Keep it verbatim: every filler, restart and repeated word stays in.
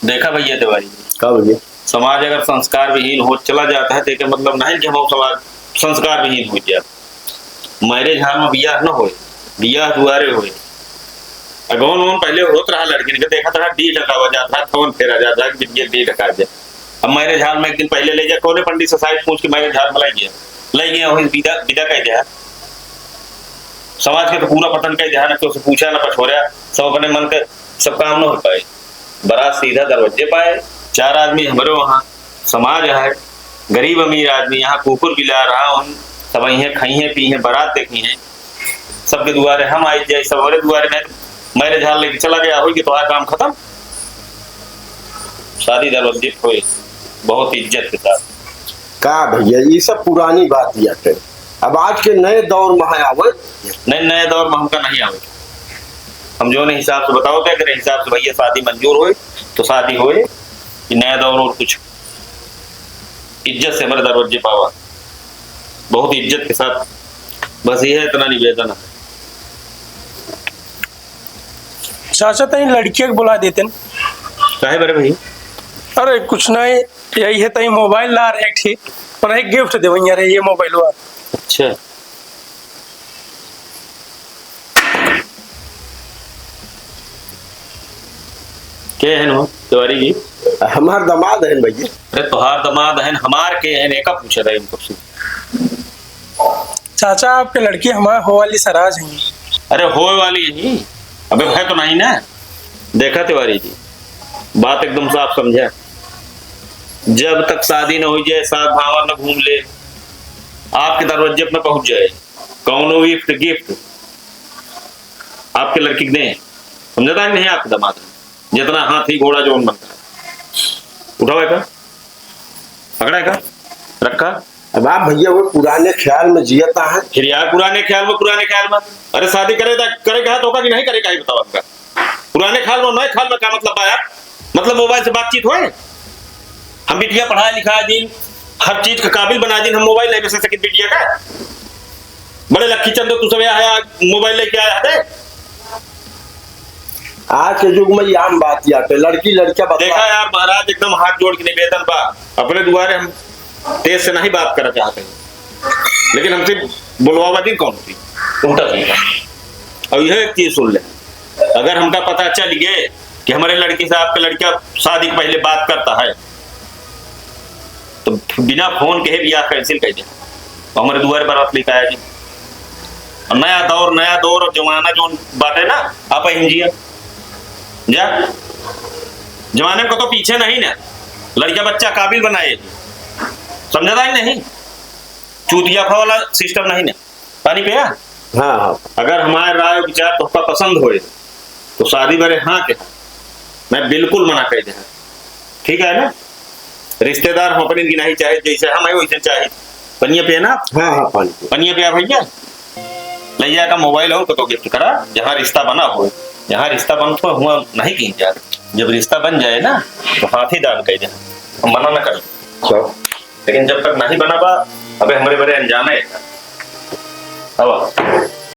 देखा भइया तिवारी, का भइया? समाज अगर संस्कार विहीन हो चला जाता है, तो एके मतलब नहीं कि हम समाज संस्कार विहीन हो जाए। Marriage hall में बियाह न होए, बियाह दुआरे होए। अगौन वौन पहिले होत रहा, लड़किन के देखत रहा, डीह ढकावा जात रहा, थवन फेरा जात रहा, कि बिटिया डीह ढका दे। अब marriage hall में एक दिन पहिले ले जा, कौने पंडित से साइत पूछ के marriage hall में लाई गया, लाई गया, वहीं विदा, विदा कइ दिया। समाज के तो पूरा पतन कइ दिया, न केहू से पूछा, न पछोरा, सब अपने मन के सब काम न हो पाए। बारात सीधा दरवाजे पाए। चार आदमी हमरे वहाँ, समाज है, गरीब अमीर आदमी यहाँ कुकुर बिलार रहा, उन सब अइहें, खइहें, पीहें, बारात देखिहें, सबके दुआरे हम आइ जाए, सब हमरे दुआरे नहीं, marriage hall लेके चला गया, होई कि तोहार काम खत्म। शादी दरवाजे होए, बहुत इज्जत के साथ। का भइया, ये सब पुरानी बात बाटे। अब आज के नए दौर में है आवे। नहीं, नए दौर में हमका नहीं आवे। हम जौन हिसाब से बताओ थे, अगर हिसाब से भइया शादी मंजूर होए, तो शादी होए, कि नया दौर और कुछ इज्जत से हमरे दरवाजे पावा, बहुत इज्जत के साथ। बस यह इतना निवेदन है। चाचा, तनी लड़किया के बुला देते न। काहे बरे भाई? अरे कुछ नहीं, यही है, तनी mobile ला रहे एक ठे, पर एक gift देवइया रे, ये mobile हुआ। अच्छा, के हन हो तिवारी जी? हमार दामाद हन भइया। अरे तोहार दामाद हन, हमार के हन, एका पूछे रहे इनको से। चाचा, आपके लड़की हमार हो वाली सराज हैं। अरे होए वाली ही, अबे भय तो नहीं ना। देखा तिवारी जी, बात एकदम साफ समझा। जब तक शादी न हो जाए, सात भावर न घूम ले, आपके दरवाजे पे न पहुंच जाए कौनो gift, gift आपके लड़की के दें, समझता है कि नहीं? आपके दामाद जितना हाथी घोड़ा जौन बनता है, उठाओ एका, पकड़ा एका, रखा। अब आप भइया वो पुराने ख्याल में जियता है। फिर यार पुराने ख्याल में, पुराने ख्याल में, अरे शादी करे दा-, करे का है तो का कि नहीं करे का है, बताओ आपका। पुराने ख्याल में, नए ख्याल में का मतलब बा यार? मतलब mobile से बातचीत होए? हम बिटिया पढ़ाए लिखाए दिन, हर चीज के काबिल बनाए दिन, हम mobile नहीं बेच सकित बिटिया का। बड़े लक्खी चंद तू सब आया, mobile लेके आया है। आज के युग में ये आम बात बाटे, लड़की लड़का बतला। देखा यार महाराज, एकदम हाथ जोड़ के निवेदन बा, अपने दुआरे हम तेज से नहीं बात करना चाहते हैं, लेकिन हमसे बोलवावा दिन कौन थी, उल्टा सीधा। अब यह एक चीज सुन ले, अगर हमका पता चल गए कि हमारे लड़की से आपका लड़का शादी के पहले बात करता है, तो बिना फोन के ही बियाह cancel कर दे। और हमारे दुआरे बारात लेके आया जी। और नया दौर, नया दौर और जमाना जौन बाटे ना, आप हिंजिया जा, जमाने को तो पीछे नहीं ना, लड़का बच्चा काबिल बनाए, समझता ही नहीं, चूतिया फा वाला system नहीं ना। पानी पिया? हाँ, हाँ। अगर हमारे राय विचार तोहका पसंद होए, तो शादी बरे हाँ के, मैं बिल्कुल मना कर दे। ठीक है ना? रिश्तेदार हम अपने की नहीं चाहे, जैसे हम है वैसे चाहे। पनिया पिया ना? हाँ, हाँ, पानी पिया। पनिया पिया भइया? ले जाकर mobile और को तो gift करा, जहाँ रिश्ता बना हो, जहाँ रिश्ता बन तो हुआ नहीं की जा। जब रिश्ता बन जाए ना, तो हाथ ही दान कर दे, हम मना ना करें। अच्छा। लेकिन जब तक नहीं बना बा, अबे हमरे बरे अनजाने है। अब